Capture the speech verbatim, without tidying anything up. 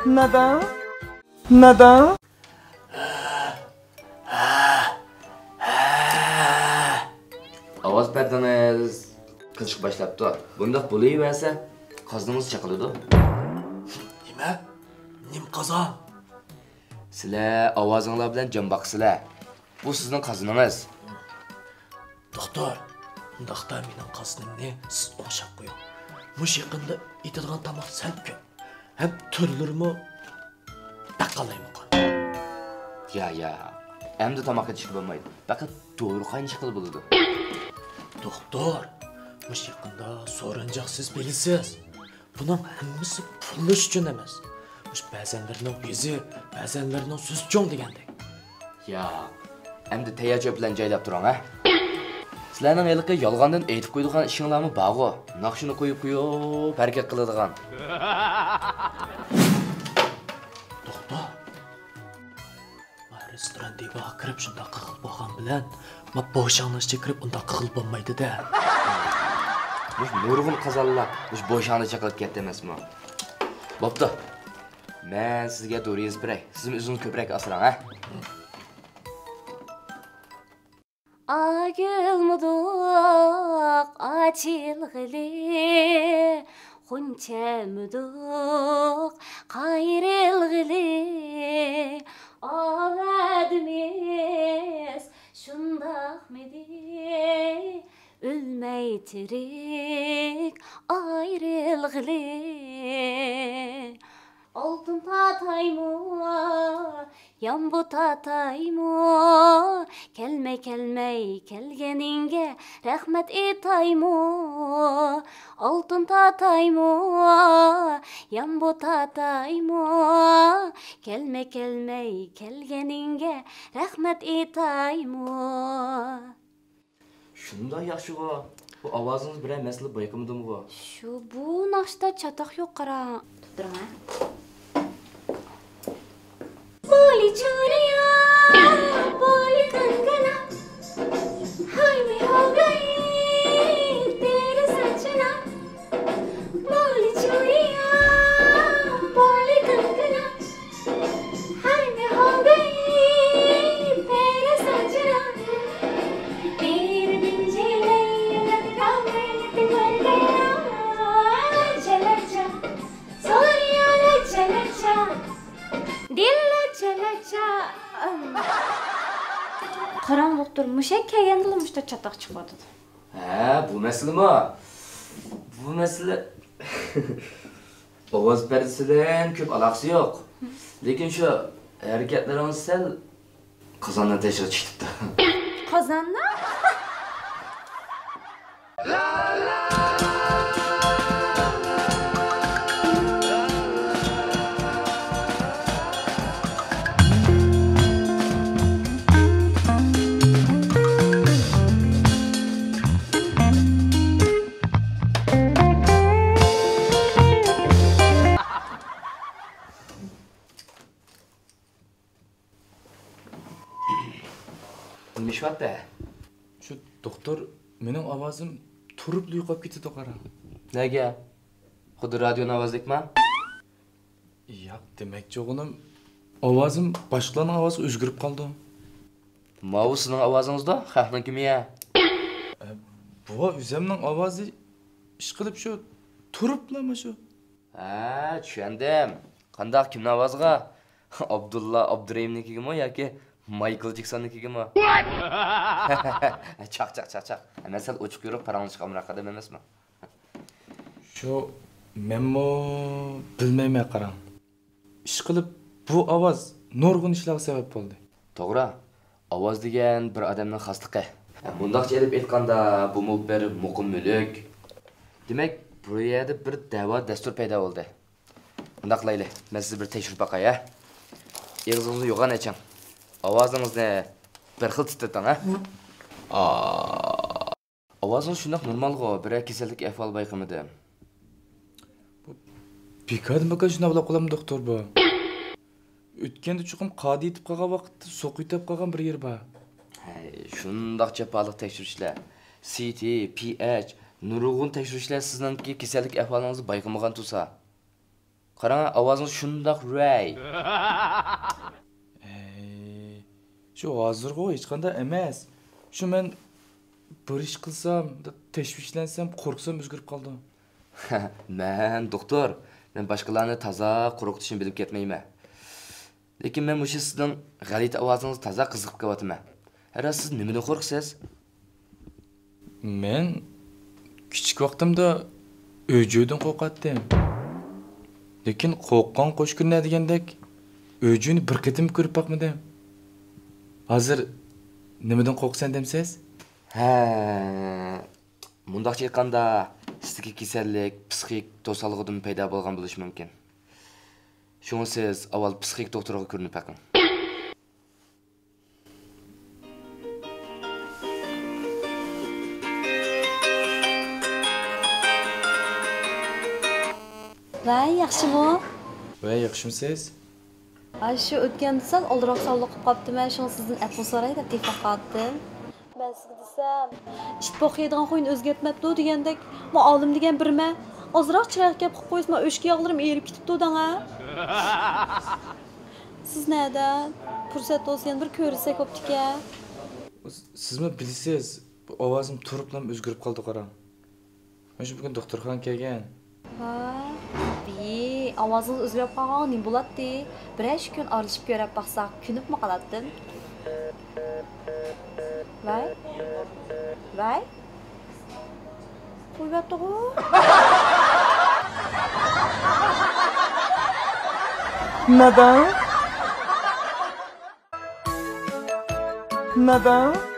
نادان، نادان. ئاۋاز بەردىڭىز. قىزىشقا باشلاپتۇ. بۇنداق بولۇۋەرسە، قازىنىڭىز چېقىلىدۇ. نېمە؟ نېمە قازان؟ سىلەر ئاۋازىڭلار بىلەن جان باقىسىلەر. بۇ سىزنىڭ قازىنىڭىز. دوختۇر، ئۇنداقتا مېنىڭ قازىنىمنى سىز ئوڭشاپ قويۇڭ. مۇشۇ يېقىندا ئېتىدىغان تاماق سەل كۆپ. ھەم تۈرلىرىمۇ بەك قالايمىقان. يا، يا. ئەمدى تاماق ئېتىشكە بولمايدۇ. پەقەت دورا قاينىشقىلا بولىدۇ. دوختۇر، مۇشۇ يېقىندا سورۇنجاق سىز بىلىسىز. بۇنىڭ ھەممىسى پۇرلىنىش ئۈچۈن ئەمەس. مۇشۇ بەزەنلىرىنىڭ يۈزى، بەزەنلىرىنىڭ سۆزى چوڭ دېگەندەك. ياق، ئەمدى تەييار چۆپ بىلەن جايلاپ تۇرۇڭ، ھە؟ سىلەرنىڭ ھېلىقى يالغاندىن ئېيتىپ قويىدىغان ئىشىڭلارمۇ بارغۇ، ناخشىنى قويۇپ قويۇپ ھەرىكەت قىلىدىغان. توختا. ما رېستوران دېۋاغا كىرىپ شۇنداق قىلغىلى بولغان بىلەن، ما بوشاڭلاشچە كىرىپ ئۇنداق قىلغىلى بولمايدۇ-دە. مۇشۇ نۇرغۇن قازانلار مۇشۇ بوشاڭلاشچە قىلىپ كەتتى ئەمەسمۇ؟ بوپتۇ. مەن سىزگە دورا يېزىپ بېرەي. سىزمۇ ئۆزىڭىزنى كۆپرەك ئاسراڭ، ھە؟ ئاگۈل مۇدۇق ئاچىلغىلى، غۇنچە مۇدۇق قايرىلغىلى، ئاۋەدىمىز شۇنداقمىدى؟ ئۆلمەي تىرىك ئايرىلغىلى. ئالتۇن تاتايمۇ، يامبۇ تاتايمۇ، كەلمەي، كەلمەي كەلگىنىڭگە رەھمەت ئېيتايمۇ؟ ئالتۇن تاتايمۇ، يامبۇ تاتايمۇ، كەلمەي، كەلمەي كەلگىنىڭگە رەھمەت ئېيتايمۇ؟ شۇنداق ياخشىغۇ. بۇ ئاۋازىڭىز بىرەر مەسىلە بايقىمىدىمغۇ؟ شۇ، بۇ ناخشىدا چاتاق يوق، قاراڭ. تۇتتۇرۇڭ، ھە. بولى چورىيا، بولى قانگانا، ھاي مەي ھو گەي تېرە ساچنا. بولى چورىيا، بولى قانگانا، ھاي مەي ھو گەي تېرە ساچنا. تېرە بىنجى لەي لەگتا مەي تمہار گەیا. چلچا، سورىيا لە چلچا، دىل لە چلچا. قاراڭ دوختۇر، مۇشەك كەلگەندىلا مۇشتا چاتاق چىقىۋاتىدۇ. ھە، بۇ مەسىلىمۇ؟ بۇ مەسىلە ئاۋاز پەردىسى بىلەن كۆپ ئالاقىسى يوق. لېكىن شۇ ھەرىكەتلىرىڭىز سەل قازاننى تېشىغا چىقىپتۇ. قازاننى؟ نېمە ئىش بار؟ شۇ دوختۇر، مېنىڭ ئاۋازىم تۇرۇپلا يوقاپ كېتىدۇ، قاراڭ. نەگە؟ خۇددى رادىيونىڭ ئاۋازىدەكما؟ ياق، دېمەكچى بولغىنىم، ئاۋازىم باشقىلارنىڭ ئاۋازىغا ئۆزگىرىپ قالىدۇ. ماۋۇ سىزنىڭ ئاۋازىڭىزدۇ، خەقنىڭكىمۇ يا؟ ئە، بۇ ئۆزۈمنىڭ ئاۋازى، ئىشقىلىپ شۇ تۇرۇپلا مۇشۇ. ھە، چۈشەندىم. قانداق، كىمنىڭ ئاۋازىغا؟ ئابدۇللا ئابدۇرېھىمنىڭكىگىمۇ ياكى مايكل جېكسوننىڭكىگىمۇ؟ چاق، چاق، چاق، چاق. مەن سەل ئوچۇق يورۇق پاراڭلىشىشقا ئامراق ئادەم ئەمەسمەن. شۇ، مەنمۇ بىلمەيمەن، قاراڭ. ئىشقىلىپ، بۇ ئاۋاز نۇرغۇن ئىشلارغا سەۋەب بولدى. توغرا، ئاۋاز دېگەن بىر ئادەمنىڭ خاسلىقى. مۇنداقچە ئېلىپ ئېيتقاندا، بۇمۇ بىر مۇقىم مۈلۈك. دېمەك، بۇ يەردە بىر دەۋا دەستۇر پەيدا بولدى. مۇنداق قىلايلى، مەن سىزنى بىر تەكشۈرۈپ باقاي، ھە؟ ئېغىزىڭىزنى يوغان ئېچىڭ. ئاۋازىڭىزنى بىر خىل تىترىتىڭ، ھە؟ ئا. ئاۋازىڭىز شۇنداق نورمالغۇ، بىرەر كېسەللىك ئەھۋالى بايقىمىدىم. بۇ بىكاردىن بىكار شۇنداق بولۇپ قالامدۇ، دوختۇر، بۇ؟ ئۆتكەندە چوقۇم قادى يېتىپ قالغان ۋاقىتتا سوقا يۆتەپ قالغان بىر يېرى بار. ھەي، شۇنداق جاپالىق تەكشۈرۈشلەر. سىتى، پىئېچ، نۇرغۇن تەكشۈرۈشلەر سىزنىڭكى كېسەللىك ئەھۋالىڭىزنى بايقىمىغان تۇرسا. قاراڭ، ئاۋازىڭىز شۇنداق ۋەي. ئەي، شۇ ھازىرغۇ ھېچقانداق ئەمەس. شۇ مەن بىر ئىش قىلسام، تەشۋىشلەنسەم، قورقسام ئۆزگىرىپ قالىدۇ. مەن دوختۇر، مەن باشقىلارنى تازا قورقۇتۇشنى بىلىپ كەتمەيمەن. لېكىن مەن مۇشۇ سىزنىڭ غەلىتە ئاۋازىڭىزغا تازا قىزىقىپ قېلىۋاتىمەن. ھەرە سىز نېمىدىن قورقىسىز؟ مەن كىچىك ۋاقتىمدا ئۆجۈدىن قورقاتتىم. لېكىن قورققان قوش كۆرۈنە دېگەندەك، ئۆجۈنى بىر قېتىم كۆرۈپ باقمىدىم. ھازىر نېمىدىن قورقىسەن دەمسىز؟ ھە، مۇنداقچە ئېيتقاندا، سىزدىكى كېسەللىك پسىخىك توسالغۇدىن پەيدا بولغان بولۇشى مۇمكىن. شۇڭا سىز ئاۋۋال پسىخىك دوختۇرغا كۆرۈنۈپ بېقىڭ. ۋەي، ياخشىمۇ؟ ۋەي، ياخشىمۇسىز؟ ئاي، شۇ ئۆتكەندە سەل ئالدىراق ساۋلۇق قىلىپ قاپتىمەن، شۇڭا سىزدىن ئەپۇ سوراي دەپ تېلېفون قىلىۋاتتىم. مەن سىزگە دېسەم، ئىت پوق يەيدىغان خوينى ئۆزگەرتمەپتۇ دېگەندەك، ما ئالىم دېگەن بىرمە. ئازراق چىرايلىق گەپ قىلىپ قويسا، ما ئۆچكە ياغلىرىم ئېرىپ كېتىپتۇ دەڭە. سىز نەدە؟ پۇرسەت بولسا يەنە بىر كۆرۈشسەك بوپتىكەن. سىزمۇ بىلىسىز، بۇ ئاۋازىم تۇرۇپلا ئۆزگىرىپ قالدى قاراڭ. مانا شۇ بۈگۈن دوختۇرخانىغا كەلگەن. ۋاي، ئاۋازىڭىز ئۆزگىرىپ قالغانغا نېمە بولاتتى؟ بىرەر ئىككى كۈن ئارىلىشىپ كۆرۈپ باقساق، كۆنۈپمۇ قالاتتىم. ۋاي، ۋاي، قويۇۋەتتىغۇ. نادان. نادان.